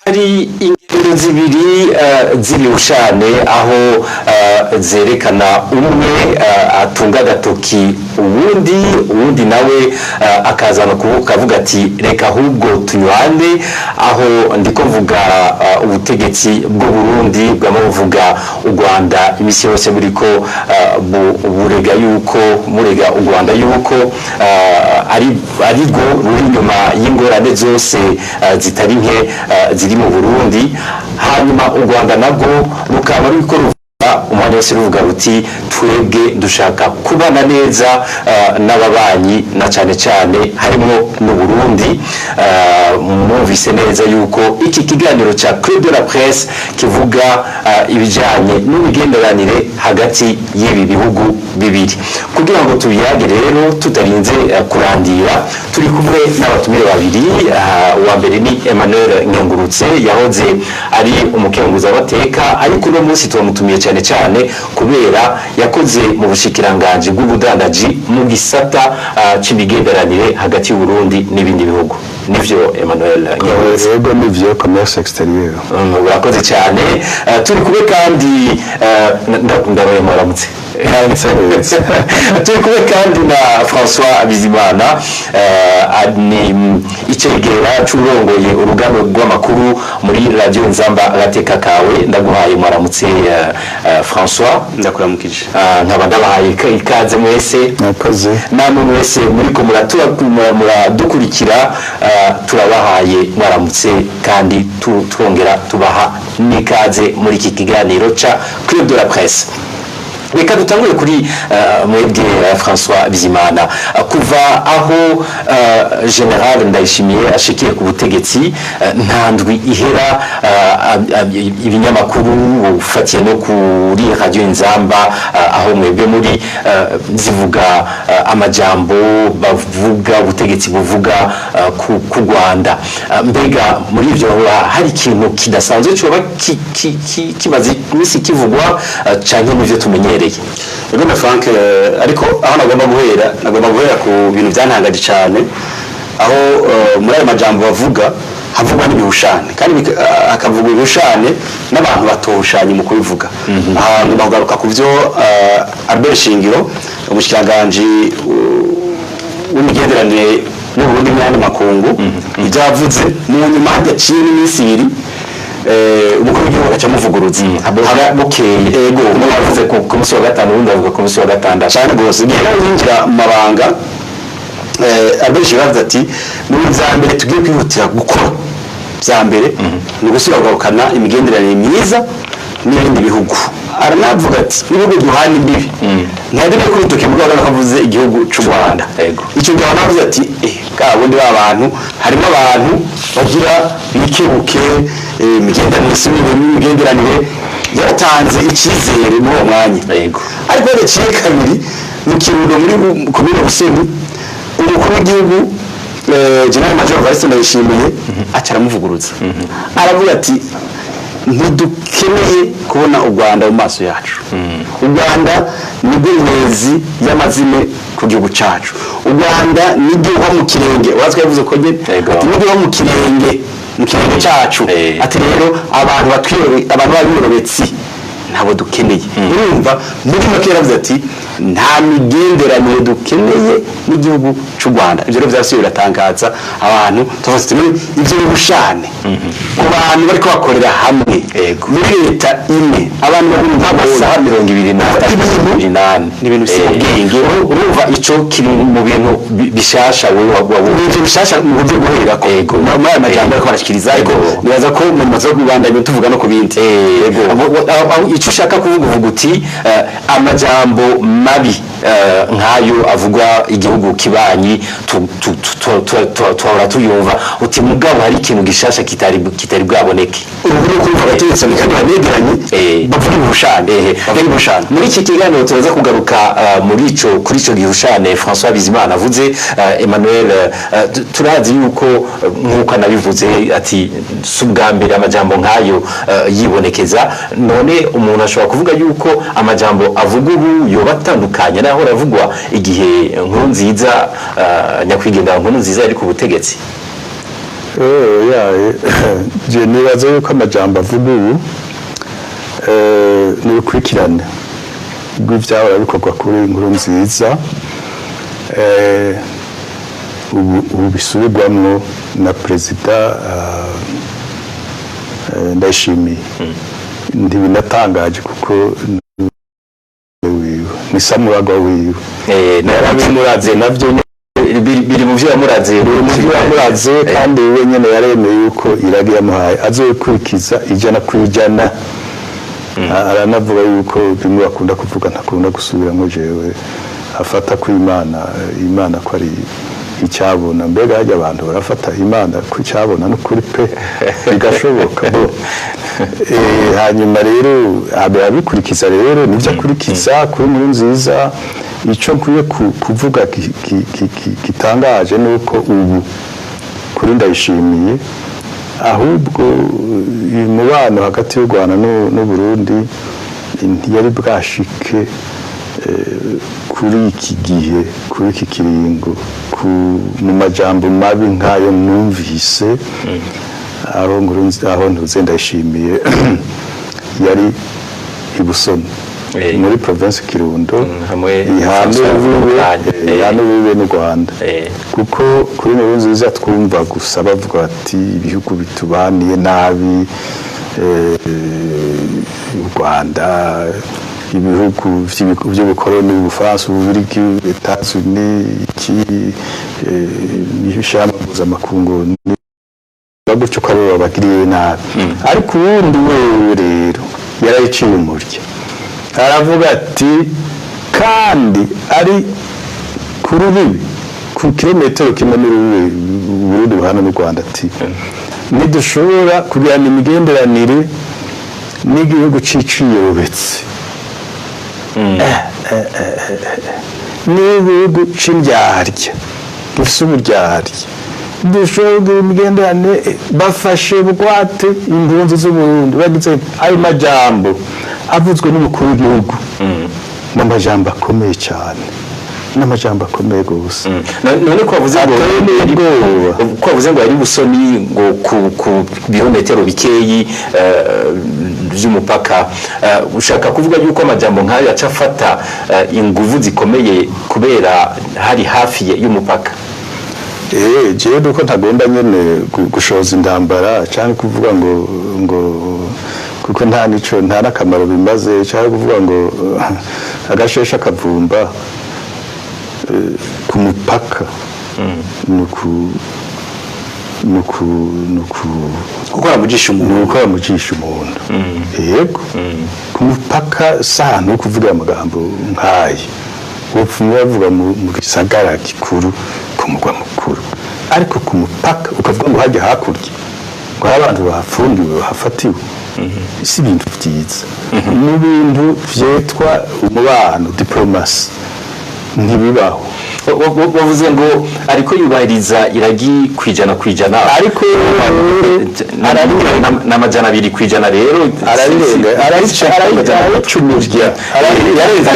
Hari ingendo zibiri z'ibihushane aho zerekana umwe atunga agatoki uwundi, uwundi nawe akazana ukuboko akavuga ati: "Reka ahubwo tunywane." Aho ndiko mvuga ubutegetsi bw'u Burundi bwama buvuga u Rwanda imisi yose buriko burega yuko murega u Rwanda yuko ari rwo ruri inyuma y'ingorane zose zitari nke ziri mu Burundi. Hanyuma u Rwanda nabwo rukaba ruriko ruvuga umwanya wose, ruvuga ruti: "Twebwe dushaka kubana neza n'ababanyi, na cyane cyane harimo n'u Burundi." Mwumvise neza yuko iki kiganiro ca Club de la Presse kivuga ibijanye n'imigenderanire hagati y'ibi bihugu bibiri. Kugira ngo tubiyage rero tutarinze kurandira, turi kumwe n'abatumire babiri. Uwa mbere ni Emmanuel Nkengurutse, yahoze ari umukenguzamateka, ariko uno munsi turamutumiye cyane cyane kubera yakoze mu bushikiranganji bw'ubudandaji mu gisata c'imigenderanire hagati y'u Burundi n'ibindi bihugu. Nivyo, Emmanuel Nkengurutse? Yego, nivyo, commerce extérieur. Urakoze cyane. Turi kumwe kandi ndabaye mwaramutse. Turi kumwe kandi na François Bizimana, ni icegera c'urongoye uruganda rw'amakuru muri Radio Nzamba Agateka Kawe. Ndaguhaye mwaramutse, François. Ndakuramukije. Nkaba ndabahaye ikaze mwese. Mwakoze. Namwe mwese muriko muradukurikira, turabahaye mwaramutse kandi twongera tubaha n'ikaze muri iki kiganiro ca Club de la Presse. Reka dutangure kuri mwebwe, François Bizimana. Kuva aho Général Ndayishimiye ashikiye ku butegetsi, nta ndwi ihera ibinyamakuru, ufatiye no kuri Radio Inzamba, aho mwebwe muri, zivuga amajambo bavuga, ubutegetsi buvuga ku Rwanda. Mbega muri ivyo hari ikintu kidasanzwe coba kimaze iminsi kivugwa, canke n'ivyo tumenyereye? Ego na Frank, ariko aho nagomba guhera ku bintu byantangaje cyane, aho muri ayo majambo bavuga havugwa n'ibihushane, kandi hakavugwa ibihushane n'abantu batohushanye mu kubivuga. Aha ngomba kugaruka ku byo Albert Shingiro, umushikiranganji w'imigenderanire n'Uburundi n'ayandi makungu, ibyo yavuze mu nyuma hadaciye n'iminsi 2, umukuru w'igihugu agaca amuvuguruza. Bukeye. Ego. Umwe yavuze ku munsi wa gatanu, uwundi avuga ku munsi wa gatandatu. Cyane rwose. Igihe nawe yinjira mu mabanga, Albert Shingiro yavuze ati: "Mu bintu vya mbere tugiye kwihutira gukora vya mbere ni ugusubira kugarukana imigenderanire myiza n'ibindi bihugu." Aranavuga ati n'ibihugu duhana imbibi, ntiyademye kuri urutoki mugabo urabona ko avuze igihugu c'u Rwanda. Icyo gihe anavuze ati: "Bwa bundi ba bantu, harimo abantu bagira bikebuke, imigenderanire isubire n'imigenderanire." Yaratanze icyizere muri uwo mwanya. Ariko yaciye kabiri mu Kirundo, muri komine Busoni, umukuru w'igihugu, General Major Evariste Ndayishimiye, aca aramuvuguruza, aravuga ati: "Ntidukeneye kubona u Rwanda mu maso yacu. U Rwanda nibwo nkwezi y'amazime ku gihugu cyacu. U Rwanda nibwo mu kirenge." Uratwe yavuze ko nyine ati nibwo mu kirenge cyacu. Ati rero abantu batwiyobe, abantu b'abiyorobetsi ntabwo dukeneye. Urumva muri make yaravuze ati nta migenderanire dukeneye n'igihugu cy'u Rwanda. Ibyo rero byarasubiye biratangaza abantu. Tuvuze tuti: "None ibyo bihushane ku bantu bariko bakorera hamwe muri leta imwe, abantu bari mu Amasaha 23, 24." Ni ibintu bisaba ubwenge. Urumva ico kiri mu bintu bishasha wowe wabonye. Ni ibintu bishasha mu buryo guherako muri aya majambo ariko barashikiriza, ariko nibaza ko mu maze kubandanya tuvuga no ku bindi. Yego. Aho icyo ushaka kuvuga, uvuga uti amajambo mabi nk'ayo avugwa igihugu kibanyi tuhora tuyumva, uti mugabo hari ikintu gishasha kitari bwaboneke. Ubu ni ukumva abategetsi kandi banegeranye, bavuga ibihushane, bavuga ibihushane. Muri iki kiganiro turaza kugaruka muri ico kuri ico gihushane François Bizimana avuze. Emmanuel, turazi yuko nk'uko anabivuze ati si ubwa mbere amajambo nk'ayo yibonekeza. None umuntu ashobora kuvuga yuko amajambo avuga ubu yoba atandukanye n'aho aravugwa igihe Nkurunziza, nyakwigendera Nkurunziza, yari ku butegetsi? Ya, je nibaza yuko amajambo avuga ubu ni urukurikirane rw'ivyahora bikorwa kuri Nkurunziza, ubu bisubirwamwo na perezida Ndayishimiye. Ntibinatangaje kuko wiwe ni samuragwa wiwe. Yarabimuraze navyo, biri mu vyo yamuraze. Muvyo yamuraze, kandi we nyene yaremeye yuko iragi yamuhaye azokurikiza 100%. Aranavuga yuko bimwe bakunda kuvuga ntakunda gusubiramo jewe, afata ko Imana ko ari icyabona. Mbega hajya abantu barafata Imana ko icyabona n'ukuri pe bigashoboka bo. Hanyuma rero abe abikurikiza rero nibyo akurikiza kuri Nkurunziza. Icyo nkwiye kuvuga gitangaje ni uko ubu kuri Ndayishimiye ahubwo umubano hagati y'u Rwanda n'u Burundi ntiyari bwashike kuri iki gihe, kuri iki kiringo, mu majambo mabi nk'ayo numvise aho aho ntuze Ndayishimiye yari i Busoni muri province Kirundo, hamwe ihana François urubibe Mukanya. Ihana urubibe n'u Rwanda, kuko kuri Nkurunziza twumva gusa bavuga bati ibihugu bitubaniye nabi, u Rwanda, ibihugu vy'ubukoloni, Ubufaransa, Ububirigi, Etats-Unis, iki n'ishirahamwe mpuzamakungu gutyo, ko aribo babagiriye nabi. Ariko uwundi wewe rero yarayiciye umurya, aravuga ati kandi ari ku rubibi, ku kilometero kimwe n'urubibi Burundi buhana n'u Rwanda, ati ntidushobora kugirana imigenderanire n'igihugu ciciyobetse n'igihugu c'indyarya, gifise uburyarya. Dushobora kugira imigenderanire bafashe bugwate impunzi z'Uburundi bagize. Ayo majambo avuzwe n'umukuru w'igihugu ni amajambo akomeye cyane, ni amajambo akomeye rwose. None ko wavuze ngo Ateye n'ubwoba. ko wavuze ngo yari Busoni, ngo ku birometero bikeyi vy'umupaka, ushaka kuvuga yuko amajambo nk'ayo aca afata inguvu zikomeye kubera hari hafi y'umupaka? Jewe nuko ntagomba nyene gushoza intambara cyangwa kuvuga ngo kuko nta nico, nta n'akamaro bimaze, cyangwa kuvuga ngo agasheshe akavumba ku mupaka nuku Gukora mu jisho umuntu. Ni ugukora mu jisho umuntu, yego. Ku mupaka si ahantu ho kuvuga amagambo nk'ayo. Wopfuma bavuga mu gisagara gikuru, ku mugwa mukuru, ariko ku mupaka ukavuga ngo hajya hakurya ngo hari abantu bahafungiwe, bahafatiwe, si ibintu byiza. Ni ibintu vyitwa umubano, diplomasi, ntibibaho. Wavuze ngo ariko yubahiriza iragi 100%. Ariko n'200% rero. Arabirenga, arabica, arabicumurya. Yarenze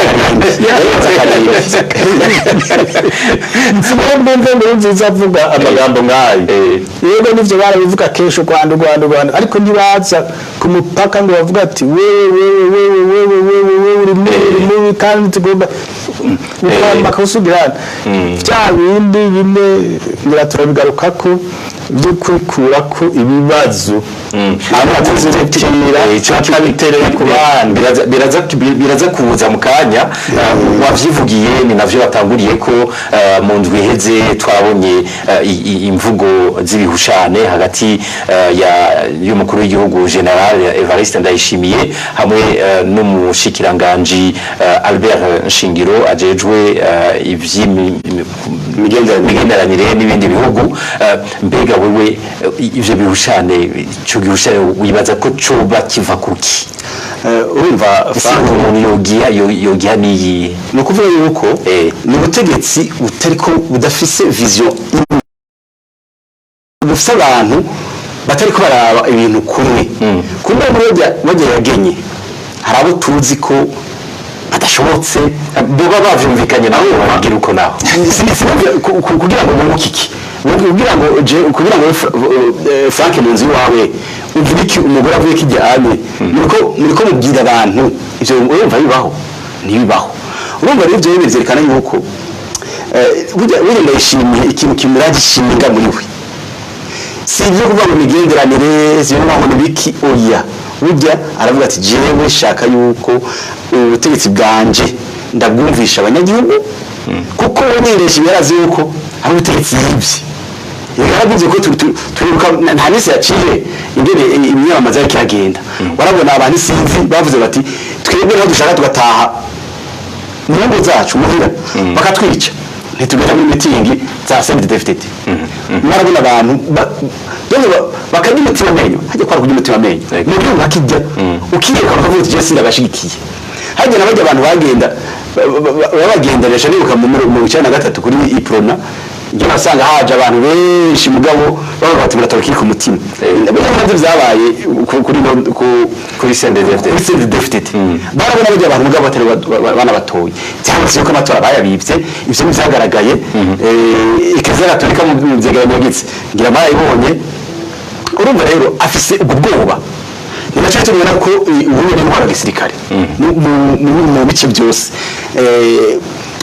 akarimbi. Mbumve Nkurunziza avuga amagambo nk'ayo. Yego, nivyo barabivuga kenshi, u Rwanda, u Rwanda, u Rwanda, ariko ntibaza ku mupaka ngo bavuga ati wewe, wewe, wewe, wewe, wewe, wewe uri mubi, uri mubi, kandi tugomba ugomba kusubirana bya bindi bine. ngira turabigaruka ko byo kwikura ko ibibazo akabizirikira, akabiterera ku bandi. Biraza kubuza mu kanya. Wavyivugiye, ni navyo batanguriye ko mu ndwi iheze twabonye imvugo z'ibihushane hagati ya y'umukuru w'igihugu Général Evariste Ndayishimiye hamwe n'umushikiranganji Albert Nshingiro ajejwe ivy'imigenderanire n'ibindi bihugu. Mbega wewe, ivyo bihushane, ico gihushane wibaza ko coba kiva kuki? Urumva, ese Frank, umuntu yogiha niyi? Ni ukuvuga yuko ni ubutegetsi butariko, budafise vision, bufise abantu batariko baraba ibintu kumwe. Kumwe burya yagenye, hari abo tuzi ko badashobotse. Boba bavyumvikanye nabo bagira uko naho? Kugira ngo bunguke iki? Kugira ngo Frank, mu nzu iwawe uvuge iki, umugore avuye kijyanye, muriko mubwira abantu ivyo, urumva bibaho? Ntibibaho. Urumva rero, ivyo rero vyerekana yuko burya Ndayishimiye ikintu kimuragishinga muri we si ibyo kuvuga ngo imigenderanire, si ibyo kuvuga ngo nibiki, oya. Burya aravuga ati: "Jewe shaka yuko ubutegetsi bwanje ndabwumvisha abanyagihugu," kuko we nyine yarazi yuko ari ubutegetsi yibye. Yaravuze ko turibuka nta minsi yaciye ingene imyamamaza yariko iragenda, warabona abantu isinzi bavuze bati: "Twebwe naho dushaka tugataha mu ngo zacu muhira bakatwica, ntitugenda muri mitingi za CNDD-FDD." Mwarabona abantu donc bakarya umutima amenyo, hajya kwara kurya umutima amenyo mu gihugu, bakijya ukireka bakavuga uti: "Je sindabashigikiye." Hajya na bajya abantu bagenda babagenderesha, nibuka mu 93 kuri Uprona, njye wasanga haje abantu benshi, mugabo bavuga bati: "Muratora kiri ku mutima." Burya navyo vyabaye kuri CNDD-FDD. Kuri CNDD-FDD barabona bajya abantu, mugabo batari bana batoye, cyangwa se yuko amatora bayabibye. Ivyo ntibyagaragaye. Eklezia Gatolika mu vyegeranyo yagize, ngira barayibonye. Urumva rero afise ubwo bwoba, ni nacyo tubona ko ubu ni intwaro ya gisirikare mu bice byose.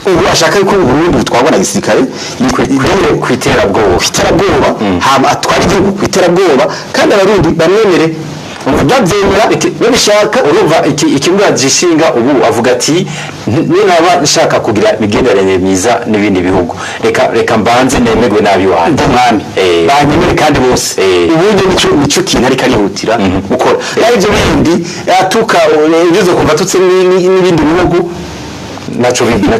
Ubu ashaka yuko Uburundi butwarwa na gisirikare ku iterabwoba. Ku iterabwoba, hama atwara igihugu ku iterabwoba, kandi Abarundi bamwemere, babyemera babishaka. Urumva ikibuga gishinga ubu avuga ati: "Ninaba nshaka kugira imigenderanire myiza n'ibindi bihugu, reka mbanze nemerwe nabi wanjye." Ndamwami banyemere kandi bose. Ubundi nico kintu ariko arihutira gukora, naho ibyo bindi atuka ugeze kumva atutse n'ibindi bihugu naco bivuga.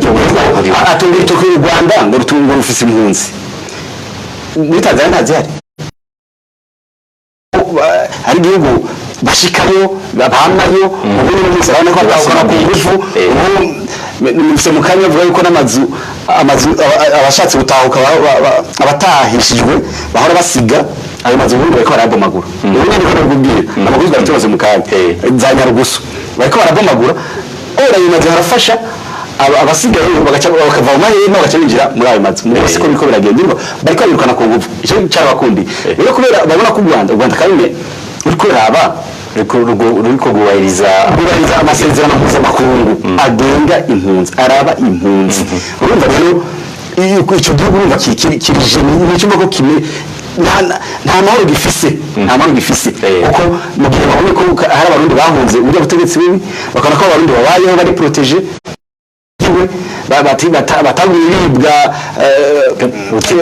Atunga urutoki u Rwanda ngo rutunga, rufise impunzi muri Tanzania ntazihari. Hari igihugu bashikayo bamayo, ubu ni munsi urabona ko batahukana ku ngufu. Ubu mufise mu kanya bavuga yuko n'amazu amazu abashatse gutahuka, abatahishijwe bahora basiga ayo mazu, ubundi bariko barayabomagura. Ubu nyene niko ndabikubwira, amakuru twari tumaze mu kanya, za Nyarugusu bariko barabomagura. Ora ayo mazu harafasha abasigaye bagaca bakava mu mahema, bagaca binjira muri ayo mazu. Muri siko biriko biragenda. Urumva bariko babirukana ku ngufu, ico carabakundi rero, kubera babona ko u Rwanda kandi uriko uraba ruriko rwubahiriza rwubahiriza amasezerano mpuzamakungu agenga impunzi, araba impunzi. Urumva rero, iyo ico gihugu urumva kirije nicumva ko kime nta mahoro gifise, nta mahoro gifise, kuko mu gihe babonye ko hari Abarundi bahunze uburyo butegetsi bubi, bakabona ko Abarundi babayeho bari protégés, batagwiribwa uti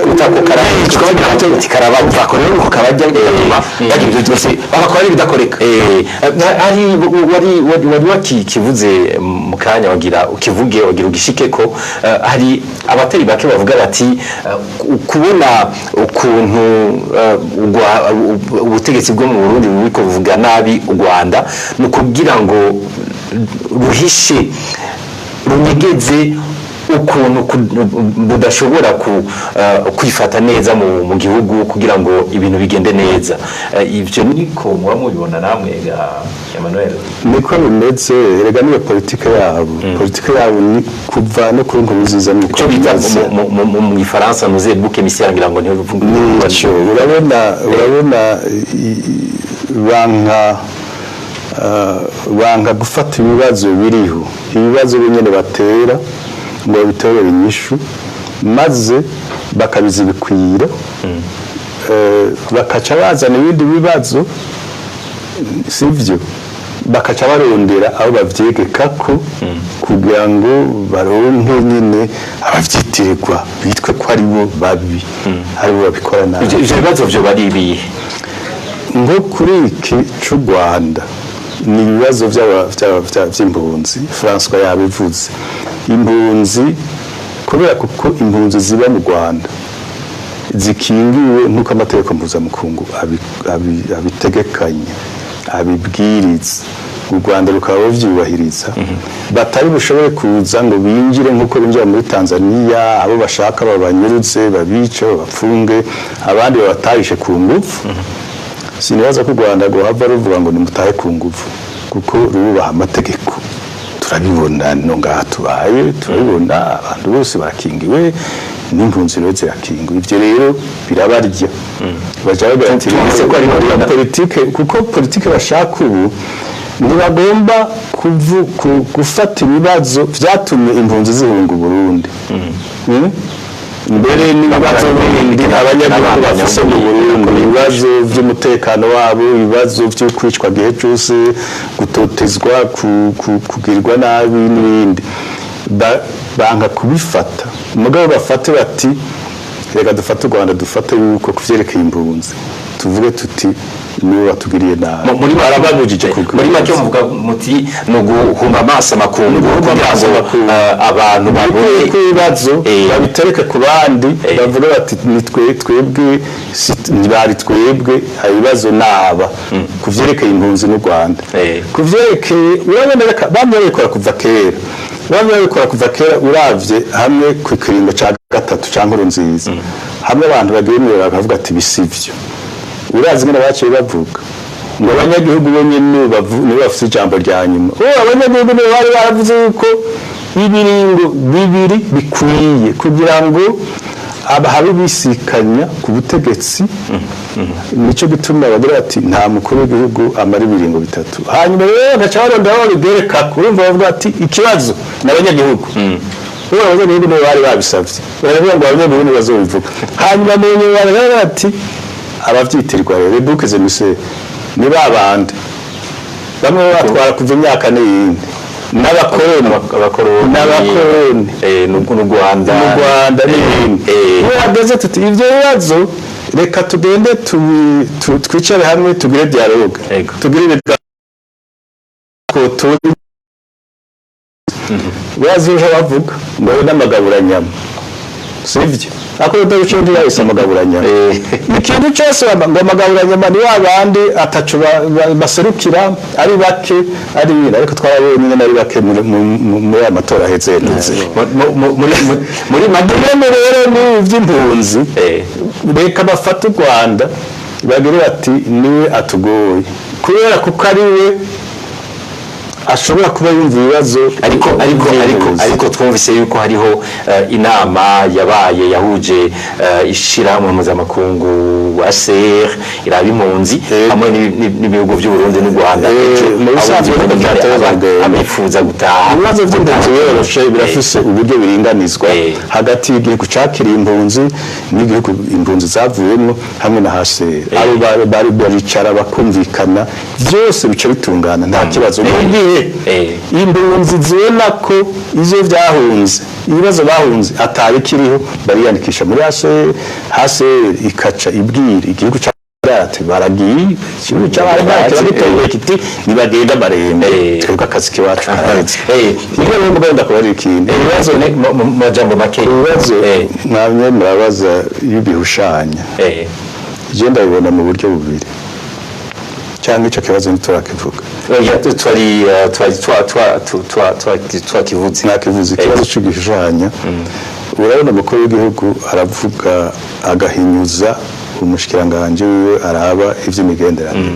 karabapfa rero uko kabajya, bigatuma bagira ibyo byose bagakora n'ibidakoreka. Hari wari wakikivuze mu kanya, wagira ukivuge, wagira ugishike ko hari abatari bake bavuga bati kubona ukuntu ubutegetsi bwo mu Burundi buriko buvuga nabi u Rwanda ni ukugira ngo ruhishe, runyegeze ukuntu budashobora kwifata neza mu gihugu kugira ngo ibintu bigende neza. Ivyo niko muba mubibona namwe ga Emmanuel? Niko bimeze erega, niyo politike yabo. Politike yabo ni kuva no kuri Nkurunziza nuko icyo bita bimeze. mu Gifaransa nuze bouc émissaire, ngira ngo niho bivuga. Nico urabona banka banka gufata ibibazo biriho, ibibazo binyene batera ngo babitorere inyishu, maze Bakabizibikwira, bakaca bazana ibindi bibazo, sivyo? Bakaca barondera aho bavyegekako kugira ngo baronke nyine abavyitirirwa, bitwe ko aribo babi, aribo babikora nabi. Ivyo bibazo vyo bari ibihe? Nko kuri iki c'u Rwanda, ni ibibazo vy'impunzi. François yabivuze, impunzi, kubera kuko impunzi ziba mu Rwanda zikingiwe nk'uko amategeko mpuzamakungu abitegekanya, abibwiriza, u Rwanda rukaba ruvyubahiriza, batari bushobore kuza ngo binjire nk'uko binjira muri Tanzania, abo bashaka babanyuruze, babice, babapfunge, abandi babatahishe ku ngufu. Sinibaza ko u Rwanda rwohava ruvuga ngo nimutahe ku ngufu, kuko rububaha amategeko. Turabibona no ngaha tubaye, turabibona, abantu bose barakingiwe, n'impunzi rero zirakingiwe. Ivyo rero birabarya, baja bagira ati Tuvuze ko hariho politike, kuko politike bashaka ubu, ntibagomba gufata ibibazo vyatumye impunzi zihunga Uburundi. Mbere n'ibibazo bindi abanyagihugu bafise mu Burundi, ibibazo vy'umutekano wabo, ibibazo vyo kwicwa gihe cose, gutotezwa, kugirwa nabi n'ibindi. Banka kubifata. Mugabo bafate bati: "Reka dufate u Rwanda, dufate yuko kuvyerekeye impunzi tuvuge tuti nibo batugiriye nabi." Muri Barababujije. Muri make muvuga muti ni uguhuma amaso amakungu Uguhuma kugira amaso ngo amakungu. abantu babone ko ibibazo babitereke ku bandi, bavuga bati ni twe, twebwe ntibari twebwe, ibibazo naba ku vyerekeye impunzi n'u Rwanda. Ku vyerekeye, urabona, reka bamwe babikora kuva kera, bamwe babikora kuva kera. Uravye hamwe ku kiringo ca gatatu ca Nkurunziza, hamwe abantu bagiye mw'ibarabara bakavuga ati bisivyo, urazi ingene baciye bavuga ngo abanyagihugu bo nyene nibo bafise ijambo rya nyuma. Ubu abanyagihugu nibo bari baravuze yuko ibiringo bibiri bikwiye kugira ngo abahabe bisikanya ku butegetsi. Nico gituma bagira bati nta mukuru w'igihugu amara ibiringo bitatu. Hanyuma rero bagaca barondera aho babigereka. Urumva bavuga ati ikibazo ni abanyagihugu. Ubu abanyagihugu nibo bari babisavye, baravuga ngo abanyagihugu nibo bazobivuga. Hanyuma mu nyuma baravuga bati abavyitirirwa rero boucs émissaires ni babandi bamwe batwara kuva imyaka n'iyindi, n'abakoroni. Abakoroni. N'abakoroni. N'u Rwanda. Mu Rwanda n'ibindi. Iyo hageze tuti ibyo bibazo reka tugende twicare hamwe, tugire dialogue, tugire ibiganiro turi bazoja bavuga ngo ayo n'amagaburanyama, sivyo? Ako udabico ntiyahise amagaburanyama. Ikintu cyose ngo amagaburanyama ni wa bandi ataco baserukira, ari bake, ari bindi, ariko twarabonye nyine ari bake muri aya matora aheze ndetse Muri make Bene rero ni iby'impunzi, reka bafate u Rwanda bagire bati niwe atugoye, kubera kuko ari we ashobora kuba yumva ibibazo Ariko by'impunzi. Ariko twumvise yuko hariho inama yabaye yahuje ishirahamwe mpuzamakungu ACR iraba impunzi hamwe n'ibihugu by'u Burundi n'u Rwanda. Ejo Mu bisanzwe abo niko byateza kugenda. abifuza gutaha. Ibibazo by'impunzi biroroshe, birafise uburyo biringanizwa hagati y'igihugu cakiriye impunzi n'igihugu impunzi zavuyemo hamwe na HCR. Abo bari baricara bakumvikana, byose bica bitungana, nta kibazo. Mu gihe impunzi zibona ko ivyo vyahunze, ibibazo bahunze atabikiriho, bariyandikisha muri HCR, HCR ikaca ibwira igihugu ca ati baragiye, igihugu c'abari kiragiteye kiti nibagenda barembe, twebwe akazi kiwacu karaheze. Nibyo rero mugabo ndakubarira ikindi. Ibibazo mu majambo make. Ibibazo mwamye murabaza y'ibihushanyo, je ndabibona mu buryo bubiri, cyangwa ico kibazo ntiturakivuga? Oya, twari twari twakivuze. Nakivuze ikibazo c'igishushanyo. Urabona umukuru w'igihugu aravuga, agahinyuza umushikiranganji wiwe araba ivy'imigenderanire.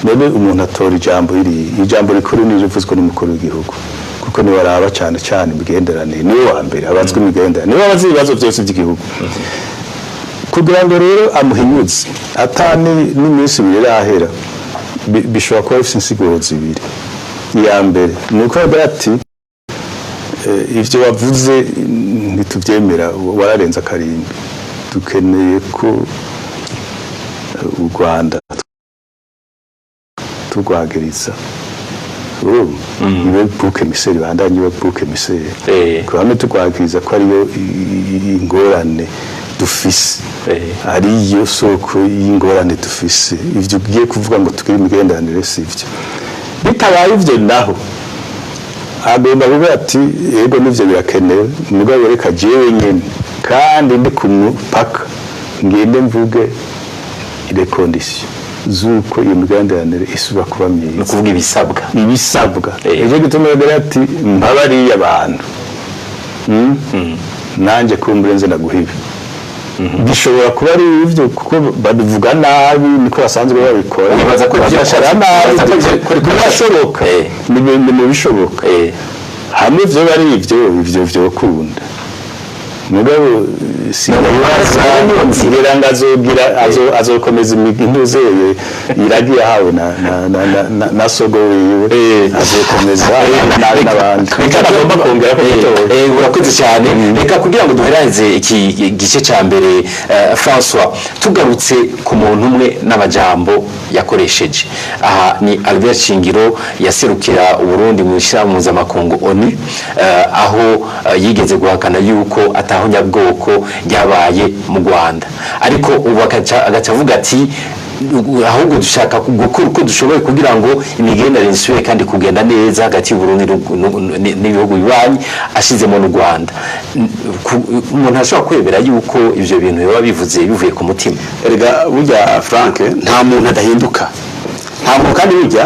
None umuntu atora ijambo iri, ijambo rikuru ni rivuzwe n'umukuru w'igihugu, kuko niwe araba cyane cyane imigenderanire, niwe wa mbere abazwa imigenderanire, niwe abazi ibibazo byose by'igihugu. Kugira ngo rero amuhinyuze atani n'iminsi ibiri irahera, bishobora kuba bifite insiguro zibiri. Iya mbere ni uko yagira ati ivyo wavuze ntituvyemera, wararenze akarimbi. Dukeneye ko u Rwanda turwagiriza urumva ibe bouc émissaire, bandanye ibe bouc émissaire, kubame turwagiriza ko ariyo ingorane dufise, ariyo soko y'ingorane dufise. Ivyo ugiye kuvuga ngo tugire imigenderanire, si ivyo. Bitabaye ivyo naho, agomba kuvuga ati: "Yego, nivyo birakenewe, mugabo reka jewe nyene kandi ndi ku mupaka ngende mvuge les conditions z'uko iyo migenderanire isubira kuba Ni myiza." ukuvuga ibisabwa. Ibisabwa. Nicyo gituma rero ati: "Mpabariye abantu, Nanjye kumbure nze ndaguha ibi." Bishobora kuba ari ivyo, kuko babivuga nabi, niko basanzwe babikora. Nibaza ko ivyo Babikora nabi. Nibaza ko Birashoboka. Ni mu bishoboka. Hamwe ivyo ari ivyo vyokunda, mugabo sinibaza ngira ngo azogira azokomeza intuzeye iragi yahawe na sogo wiwe, azokomeza nabi n'abandi. Reka agomba kongera ko gutora. Urakoze cyane. Reka kugira ngo duhereze iki gice cya mbere, François, tugarutse ku muntu umwe n'amajambo yakoresheje aha, ni Albert Shingiro yaserukira Uburundi mu ishyirahamwe mpuzamakungu ONU, aho yigeze guhakana yuko ataho nyabwoko ryabaye mu Rwanda, ariko ubu agaca avuga ati: "Ahubwo dushaka gukora uko dushoboye kugira ngo imigenderanire isubire kandi kugenda neza hagati y'Uburundi n'ibihugu bibanyi," ashizemo n'u Rwanda. Umuntu ashobora kwemera yuko ivyo bintu biba bivuze bivuye ku mutima? Erega burya, Frank, nta muntu adahinduka, nta muntu. Kandi burya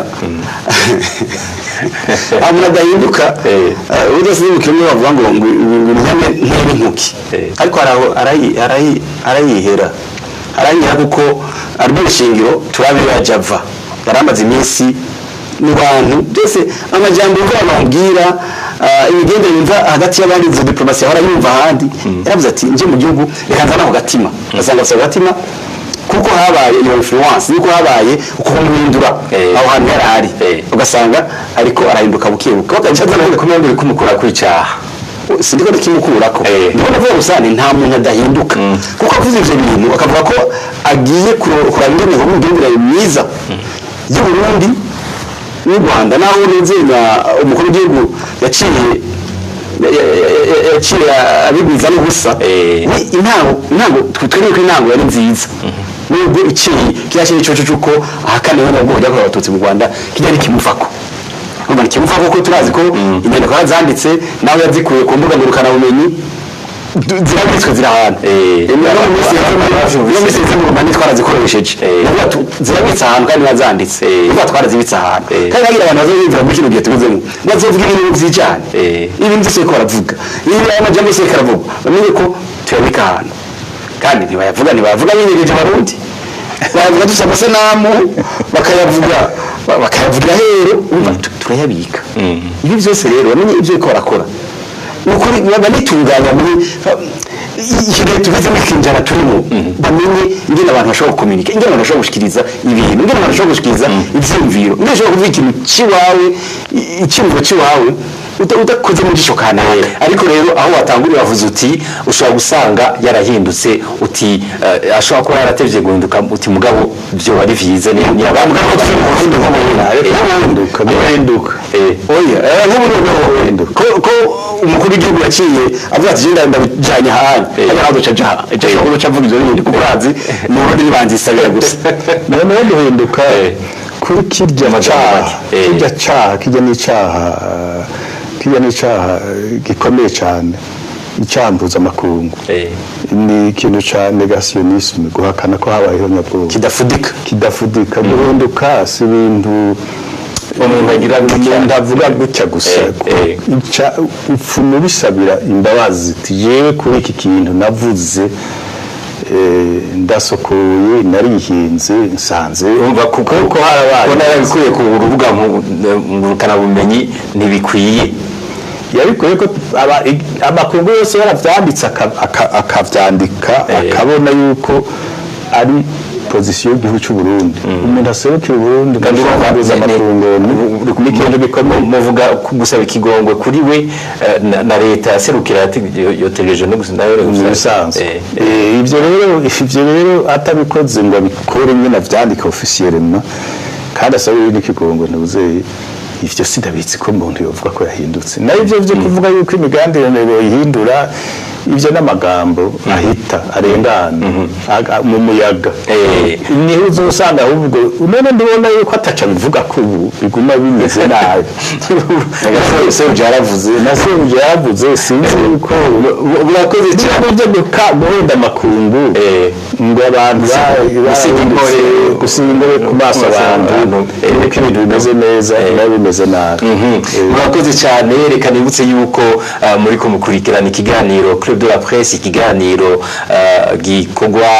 nta muntu adahinduka. Burya sinibuka imwe bavuga ngo intebe ntebe intoki, ariko hari aho arayihera, arayihera, kuko Albert Shingiro turabe yaje ava, yari amaze iminsi mu bantu byose, amajambo yumva bamubwira, imigendere yumva hagati y'abandi, izo diplomasi yahora yumva ahandi. Yaravuze ati: "Nje mu gihugu, reka nzane ako gatima." Asanga afite agatima kuko habaye iyo influence, yuko habaye ukumuhindura aho hantu yari ari, ugasanga ariko arahinduka buke buke, bakaca azana. Kumwe ngo kumukura ku icaha. Sindiko ndikimukurako. Ndiko ndavuga gusa ni nta muntu adahinduka, kuko avuze ivyo bintu akavuga ko agiye kuraba ingene hoba imigenderanire myiza y'u Burundi n'u Rwanda, naho nizenya umukuru w'igihugu yaciye yaciye abigwiza n'ubusa. Ni intango, twemeye ko intango yari nziza, nubwo iciye kiriya kintu cyoco cy'uko ahakana ihonyabwoko ryakorewe Abatutsi mu Rwanda, kijya nikimuvako. Urumva nikimuvako, kuko turazi ko inyandiko yazanditse nawe yazikuye ku mbuga ngurukanabumenyi, zirabitswe, ziri ahantu. No mu minsi no mu minsi iheze mu Rwanda twarazikoresheje. Ndavuga zirabitse ahantu kandi bazanditse. Ndavuga twarazibitse ahantu. Kandi hagira abantu bazobivura muri kino gihe tugezemo, bazovuga ibintu vyijana, ibintu byose bariko baravuga, ibi aya majambo yose bariko baravuga, bamenye ko tuyabika ahantu, kandi ntibayavuga binyegeje Abarundi, bayavuga dufise amasanamu, bakayavuga bakayavugira heru. Urumva turayabika ibi byose. Rero bamenye ibyo bariko barakora, ukuri banitunganya muri iki gihe tugezemo, ikinjana turimo, bamenye ingene abantu bashobora gukominika, ingene abantu bashobora gushikiriza ibintu, ingene abantu bashobora gushikiriza ivyiyumviro, ingene bashobora kuvuga ikintu ciwawe, iciyumviro ciwawe udakoze mu jisho kanaka. Ariko rero aho watanguriye wavuze uti ushobora gusanga yarahindutse, uti ashobora kuba yaratevye guhinduka, uti mugabo byo ari vyiza ni abantu. Bihinduka, bihinduka. Oya, nk'ubu noneho ko umukuru w'igihugu yaciye avuga ati: "Genda, ndabijanye ahandi," hariya naho duca aja ejo duca avuga ivyo bindi, kuko urazi mu Burundi nibanzisabira gusa. Noneho guhinduka kuri kirya Amajambo caha, make. Kirya caha, kirya n'icaha, kirya n'icaha gikomeye cyane, icyaha mpuzamakungu. Ni ikintu ca négationnisme, guhakana ko habayeho nyabwoko kidafudika. Kidafudika. Guhinduka si ibintu Umuntu agira gutya. Umuntu avuga gutya gusa. Upfuma ubisabira imbabazi, uti: "Yewe, kuri iki kintu navuze, ndasokoye, narihinze, nsanze Urumva kuko harabaye. Kubona yarabikuye ku rubuga ngurukanabumenyi ntibikwiye. Yabikuye ko amakungu yose yaravyanditse, akavyandika, akabona yuko ari position y'igihugu cy'u Burundi, umuntu aserukira Uburundi Kandi urumva amakungu, ni ikintu gikomeye. Muvuga gusaba ikigongwe kuri we na leta yaserukira yotegereje no gusa nayo Mu bisanzwe. Ivyo rero atabikoze ngo abikore nyine, avyandike officiellement kandi asabe n'ikigongwe, ntuzeye ivyo sindabizi ko umuntu yovuga ko yahindutse. Nayo ivyo vyo kuvuga yuko imigenderanire yoyihindura, ivyo n'amagambo ahita arengana mu muyaga. Niho uzosanga ahubwo none ndibona yuko ataca bivuga ko ubu biguma bimeze nabi. Sebuja yaravuze. Na sebuja yaravuze, sinzi yuko Murakoze cyane. Ibyo guhenda amakungu ngo abantu Gusiga inkore. Gusiga inkore ku maso abantu yuko ibintu bimeze neza nabi bimeze nabi. Murakoze cyane. Reka nibutse yuko muri ko mukurikirana ikiganiro Club de la Presse, ikiganiro gikorwa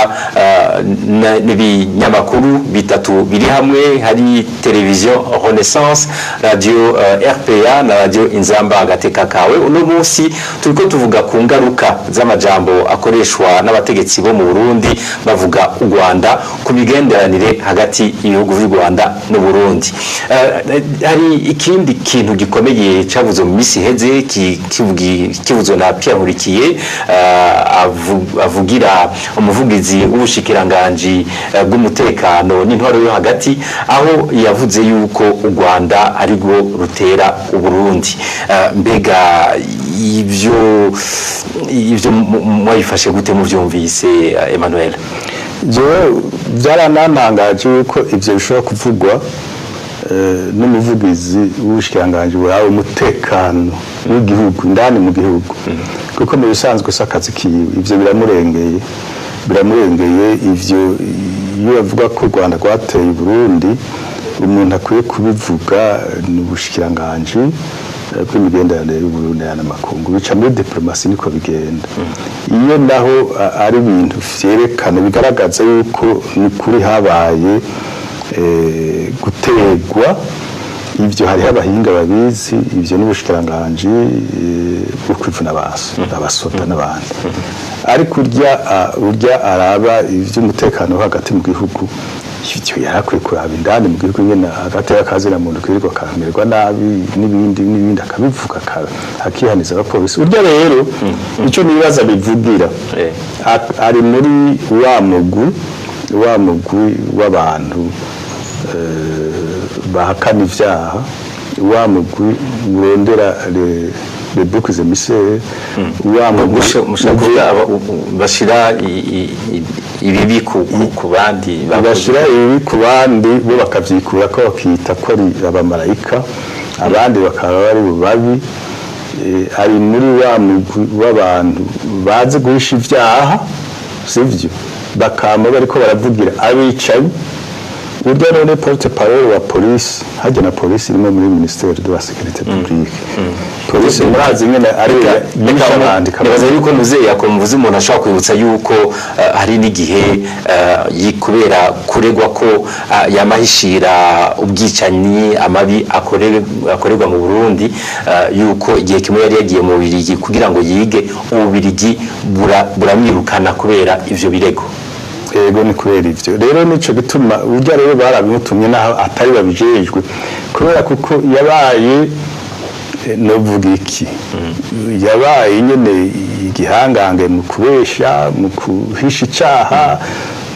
n'ibinyamakuru bitatu biri hamwe, hari televiziyo Renaissance, radio RPA na radio Inzamba Agateka Kawe. Uno munsi turiko tuvuga ku ngaruka z'amajambo akoreshwa n'abategetsi bo mu Burundi bavuga u Rwanda ku migenderanire hagati y'ibihugu vy'u Rwanda n'u Burundi. Hari ikindi kintu gikomeye cyavuze mu minsi iheze, kivuzwe na Pierre Nkurikiye, avugira umuvugizi w'ubushikiranganji bw'umutekano n'intwaro yo hagati, aho yavuze yuko u Rwanda ari rwo rutera u Burundi. Mbega ivyo mwabifashe gute muvyumvise, Emmanuel? Jewe byaranantangaje yuko ivyo bishobora kuvugwa n'umuvugizi w'ubushikiranganji burawe umutekano w'igihugu indani mu gihugu, kuko mu bisanzwe si akazi kiwe. Ivyo biramurengeye. Ivyo iyo bavuga ko u Rwanda rwateye Burundi, umuntu akwiye kubivuga ni ubushikiranganji bw'imigenderanire y'Uburundi n'amakungu, bica muri diplomatie, niko bigenda. Iyo naho ari ibintu vyerekana bigaragaza yuko ni kuri habaye gutegwa, ivyo hariho abahinga babizi, ivyo n'ubushikiranganji bwo kwivuna abasoda n'abandi. Ariko urya araba ivy'umutekano wo hagati mu gihugu, ivyo yarakwiye kuraba indani mu gihugu nyene, hagati y'akazina muntu kirirwa kamererwa nabi n'ibindi n'ibindi, akabivuga, akihaniza abapolisi. Urya rero ico nibaza bivugira ari muri wa mugwi w'abantu bahakana ivyaha, wa mugwi urondera les boucs émissaires, wa mugwi Mushaka kuvuga bashira ibibi ku bandi bakoze. Bashyira ibibi ku bandi, bo bakavyikura ko bakita ko ari abamarayika, abandi bakaba bari babi. Ari muri wa mugwi w'abantu bazi guhisha ivyaha, sivyo, bakama bariko baravugira abicanyi. Burya none porte parole wa polisi hajya na polisi irimo muri ministère de la sécurité publique, polisi murazi nyene ari yishe abandi. Nibaza yuko muzeyi akomvuze umuntu ashobora kwibutsa yuko hari n'igihe kubera kuregwa ko yamahishira ubwicanyi, amabi akorerwa mu Burundi, yuko igihe kimwe yari yagiye mu Bubiligi kugira ngo yige, Ububirigi buramwirukana kubera ivyo birego. Ego, ni kubera ivyo rero, nico gituma burya rero barabimutumye naho atari babijejwe, kubera kuko yabaye novuga iki, yabaye nyene igihangange mu kubesha, mu kuhisha icaha,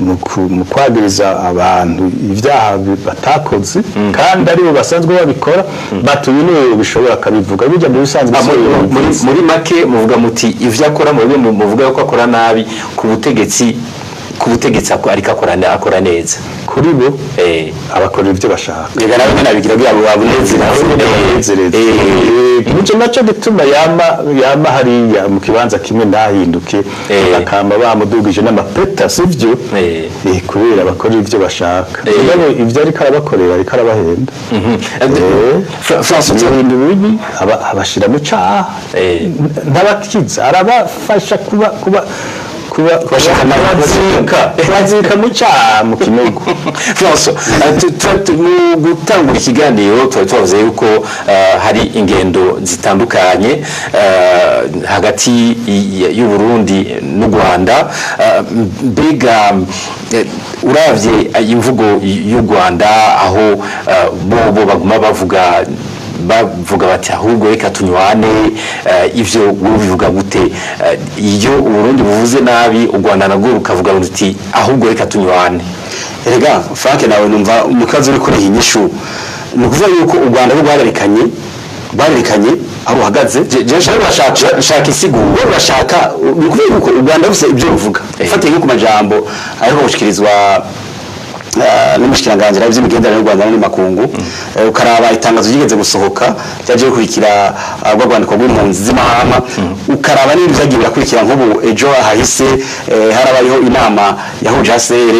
mu kwagiriza abantu ibyaha batakoze kandi aribo basanzwe babikora. Batuye niwe bishobora akabivuga, bijya mu bisanzwe Ah, si we yabivuze. Muri make muvuga muti ivyo akora muvuga ko akora nabi ku butegetsi, ariko akora neza. Kuri bo abakora ibyo bashaka. Reka nawe nyine abigira kugira ngo babunezereze. Banezereze. Nico naco gituma yama hariya mu kibanza kimwe ntahinduke, bakama bamudugije n'amapeta, sivyo? Kubera bakora ivyo bashaka. Mugabo ivyo ariko arabakorera, ariko arabahenda. François, ibintu bibi abashira mu caha, ntabakiza, arabafasha kuba Kuba Kubazika. Kubazika mu kinogo. François, mu gutangura ikiganiro tuba twavuze yuko hari ingendo zitandukanye hagati y'u Burundi n'u Rwanda. Mbega uravye imvugo y'u Rwanda, aho bo baguma bavuga bati ahubwo reka tunywane, ivyo wowe ubivuga gute? Iyo Uburundi buvuze nabi, u Rwanda narwo rukavuga ruti ahubwo reka tunywane. Erega Frank, nawe numva umukazi uri kuri iyi nyishu, ni ukuvuga yuko u Rwanda rwo rwarerekanye aho ruhagaze. Je nshaka insiguro. Bo rurashaka, ni ukuvuga yuko u Rwanda rufise ibyo ruvuga. Ufatiye nko ku majambo aheruka gushikirizwa n'umushikiranganji w'iby'imigenderanire y'u Rwanda n'andi makungu, ukaraba itangazo ryigeze gusohoka ryaje gukurikira rwa rwandiko rw'impunzi z'imahama, ukaraba n'ibindi vyagiye birakurikira, nk'ubu ejo hahise harabayeho inama yahuje HCR,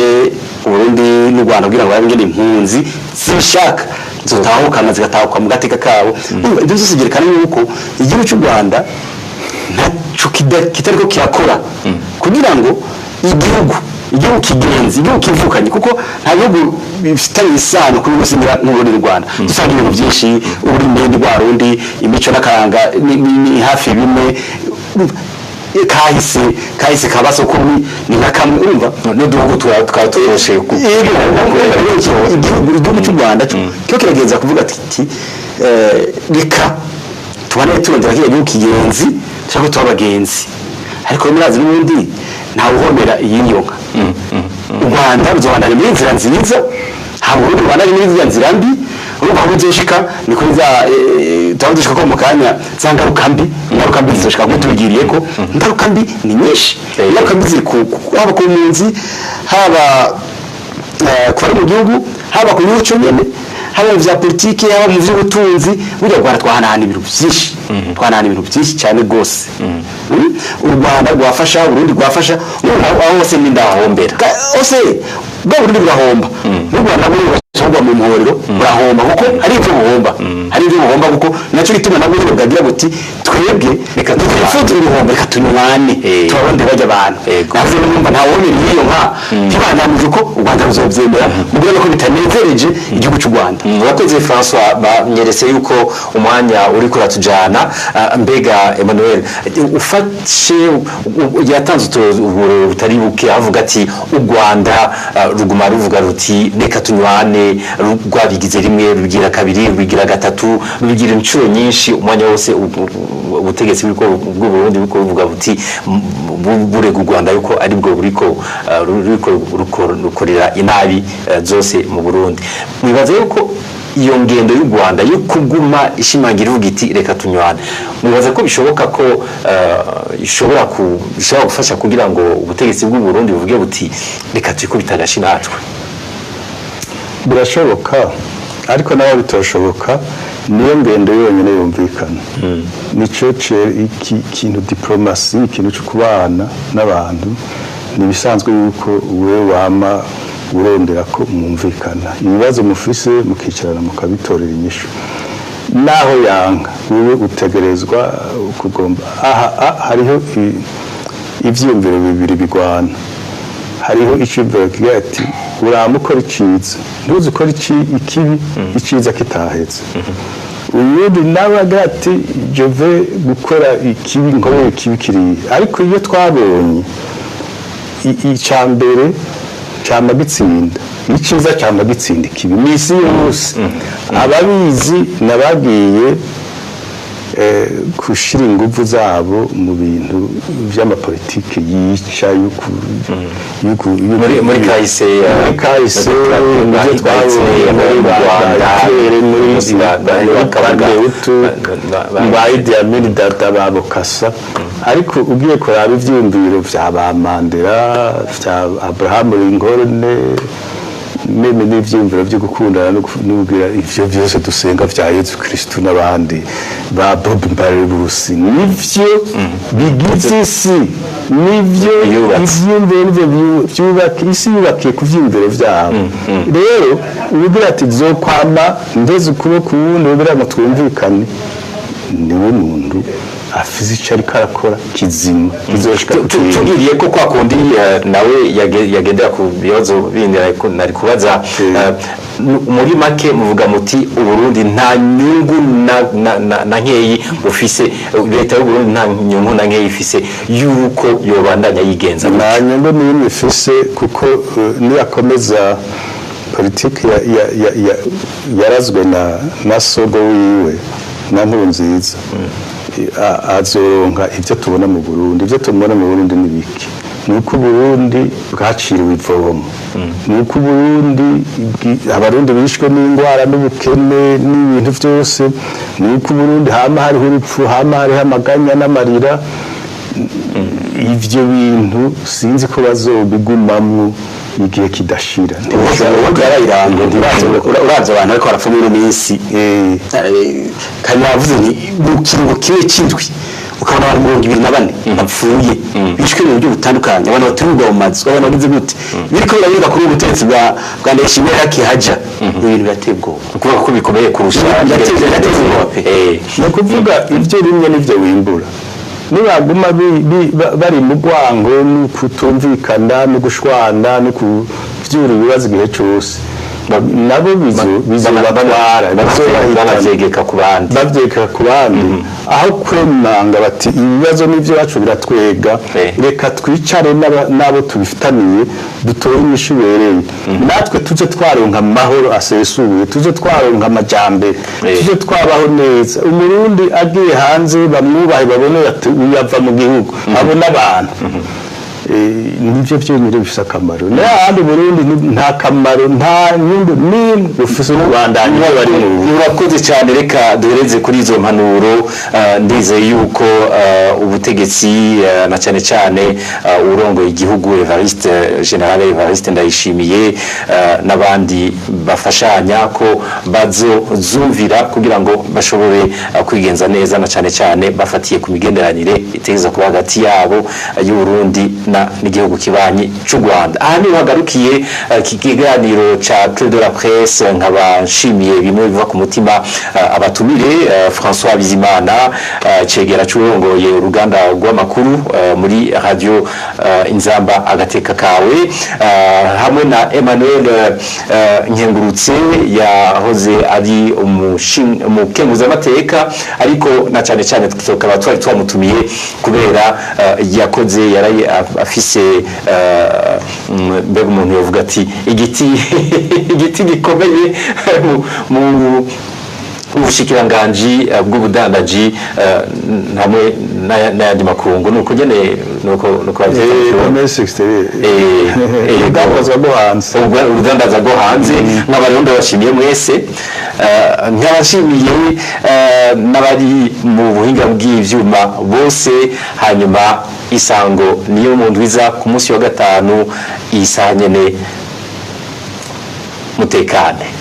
Uburundi n'u Rwanda kugira ngo barabe ingene impunzi zibishaka zotahukana, zigatahuka mu gateka kabo. Urumva, ibyo byose byerekana yuko igihugu cy'u Rwanda ntaco kitariko kirakora kugira ngo igihugu kigenzi, igihugu kivukanye, kuko nta bihugu bifitanye isano kuri bose nk'Uburundi n'u Rwanda. Dusanga ibintu byinshi, ururimi ni rwa rundi, imico n'akaranga ni hafi bimwe. Urumva, kahise ka basokuru ni nka kamwe, urumva. N'uduhugu tukaba tuyoroshe. Igihugu cy'u Rwanda cyo kiragenza kuvuga ati reka tubane turondera kiriya gihugu kigenzi, dushaka ko tuba abagenzi. Ariko murazi n'ubundi ntawe uhomera iyindi nka u Rwanda ruzobandanya muri nzira nziza, haba Uburundi rubandanye muri ziriya nzira mbi. Urumva aho uzoshika ni kuri za tuba dushika ko mu kanya za ngaruka mbi zizoshika kuko tubigiriye ko ingaruka mbi ni nyinshi. Ingaruka mbi ziri haba ku mpunzi, haba ku bari mu gihugu, haba ku gihugu cyonyine, haba mu vya politiki, haba mu vy'ubutunzi. Burya u Rwanda twahanahana ibintu byinshi, twahanahana ibintu byinshi cyane rwose. U Rwanda rwafasha, Uburundi rwafasha. Urumva aho hose ni ndahombera hose, bwa Burundi burahomba n'u Rwanda burashobwa mu muhorero, burahomba kuko hari ibyo buhomba, hari ibyo buhomba, kuko nacyo gituma nabwo nyine bwagira buti twebwe Reka twifuza uruhombo, reka tunywane, tubaronde bajya abantu. Navuze numva nta womera iyo nka ntibanamije uko u Rwanda ruzobyemera, mubwira ko bitanezereje igihugu cy'u Rwanda. Murakoze François, banyeretse yuko umwanya uri kuratujana. Mbega Emmanuel, ufashe yatanze uturorero butari buke, avuga ati u Rwanda ruguma ruvuga ruti reka tunywane, rwabigize rimwe, rubigira kabiri, rubigira gatatu, rubigira inshuro nyinshi. Umwanya wose ubutegetsi bw'u Burundi buriko buvuga buti burega u Rwanda yuko aribwo buriko rukorera inabi zose mu Burundi. Mwibaza yuko iyo ngendo y'u Rwanda yo kuguma ishimangira ivuga iti reka tunywane, mwibaza ko bishoboka ko ishobora gufasha kugira ngo ubutegetsi bw'u Burundi buvuge buti reka twikubita agashi natwe? Birashoboka, ariko nawe bitoshoboka, niyo ngendo yonyine yumvikana. Nico ikintu diplomatie, ikintu cyo kubana n'abantu, ni ibisanzwe yuko wewe wama urondera ko mwumvikana ibibazo mufise, mukicarana mukabitorera inyishu. Naho yanga, wewe utegerezwa kugomba aha hariho ivyiyumviro bibiri bigwana. Hariho icyumviro kigira ati urama ukora iciza, ntuzi ukora ikibi, iciza kitahetse. Uyundi nawe agira ati je vais gukora ikibi, nkore ikibi kiriya. Ariko iyo twabonye icya mbere cyama gitsinda icyiza, cyama gitsinda ikibi misi yose. Ababizi nabagiye gushira inguvu zabo mu bintu by'amapolitike yica Muri kahise, muri kahise nibyo twabonye muri mu Rwanda, Hitler, muri umunsi bakabaga Hutu, ba Idi Amin Dada, ba Bokassa. Ariko ugiye kuraba ivyiyumviro vya ba Mandela, vya Abraham Lincoln, même n'ivyiyumviro vyo gukundana no kugira ivyo vyose dusenga vya Yezu Kristu n'abandi ba Bob Marley, nivyo bigize isi, nivyo Yubatse. Ivyiyumviro nivyo vyubaka isi, yubakiye ku vyiyumviro vyabo. Rero ubugira ati zokwama ndeze ukuboko uwundi kugira ngo twumvikane, niwe muntu. Afise ico ariko arakora kizima kizoshika ku kintu. Tugiriye ko kwa kundi nawe yagendera ku bibazo bindi nari kubaza, muri make muvuga muti Uburundi nta nyungu na nkeyi bufise, leta y'Uburundi nta nyungu na nkeyi ifise yuko yobandanya yigenza. Nta nyungu n'imwe ifise, kuko niyakomeza politiki yarazwe na sogo wiwe na Nkurunziza, azoronka ibyo tubona mu Burundi. Ibyo tubona mu Burundi ni biki? Ni uko Uburundi bwaciriwe ivomo, ni uko Uburundi Abarundi bishwe n'indwara n'ubukene n'ibintu byose, ni uko Uburundi hama hariho urupfu, hama hariho amaganya n'amarira. Ivyo bintu sinzi ko bazobigumamwo igihe kidashira. Ubundi yarayiranga. Uravye abantu ariko barapfa muri ino minsi, kandi bavuze ni mu kiringo kimwe c'indwi ukabona abantu 24 bapfuye, bishwe mu buryo butandukanye, abantu baturirwa mu mazu, abantu bagize gute, biriko biraboneka kuri ubu butegetsi bwa Ndayishimiye hakihaja. Ibintu birateye ubwoba. Ukuvuga ko bikomeye kurusha. Birateye ubwoba pe. Ni ukuvuga ibyo rimwe n'ibyo wimbura. Nibaguma bari mu rwango no kutumvikana no gushwana no kuvyura ibibazo igihe cose, nabo bizobatwara, bizobahitanana. Banavyegeka ku bandi. Bavyeka ku bandi, aho kwemanga bati ibibazo n'ibyo bacu biratwega, reka twicare n'abo tubifitaniye, dutore inyishu ibereye, natwe tuje twaronka amahoro asesuye, tuje twaronka amajambere, tuje twabaho neza. Umurundi agiye hanze bamwubahe, babone ati uyu ava mu gihugu, abone abantu. Nivyo vyonyine bifise akamaro. N'ahandi Burundi nta kamaro, nta nyungu n'imwe bufise kubandanya iyo bari mu Burundi. Murakoze cyane. Reka duhereze kuri izo mpanuro. Ndizeye yuko ubutegetsi, na cyane cyane urongoye igihugu Evariste, General Evariste Ndayishimiye, n'abandi bafashanya, ko bazozumvira kugira ngo bashobore kwigenza neza, na cyane cyane bafatiye ku migenderanire iteza kuba hagati yabo, y'u Burundi na n'igihugu kibanyi cy'u Rwanda. Aha niho hagarukiye iki kiganiro ca Clé de la Presse. Nkaba nshimiye bimwe biva ku mutima abatumire, François Bizimana, cegera c'urongoye uruganda rw'amakuru muri radio Inzamba Agateka Kawe, hamwe na Emmanuel Nkengurutse, yahoze ari umukenguzamateka, ariko na cyane cyane tukaba twari twamutumiye kubera yakoze, yaraye afise, mbega umuntu yavuga ati igiti gikomeye mu ubushikiranganji bw'ubudandaji hamwe n'ayandi makungu. Nuko nyene, nuko bavyita mu Kirundi. Commerce extérieur. Urudandazwa rwo hanze. Urudandaza rwo hanze. Nkaba rero ndabashimiye mwese, nkabashimiye n'abari mu buhinga bw'ivyuma bose. Hanyuma isango niyo mu ndwiza ku munsi wa gatanu iyi saha nyene. Mutekane.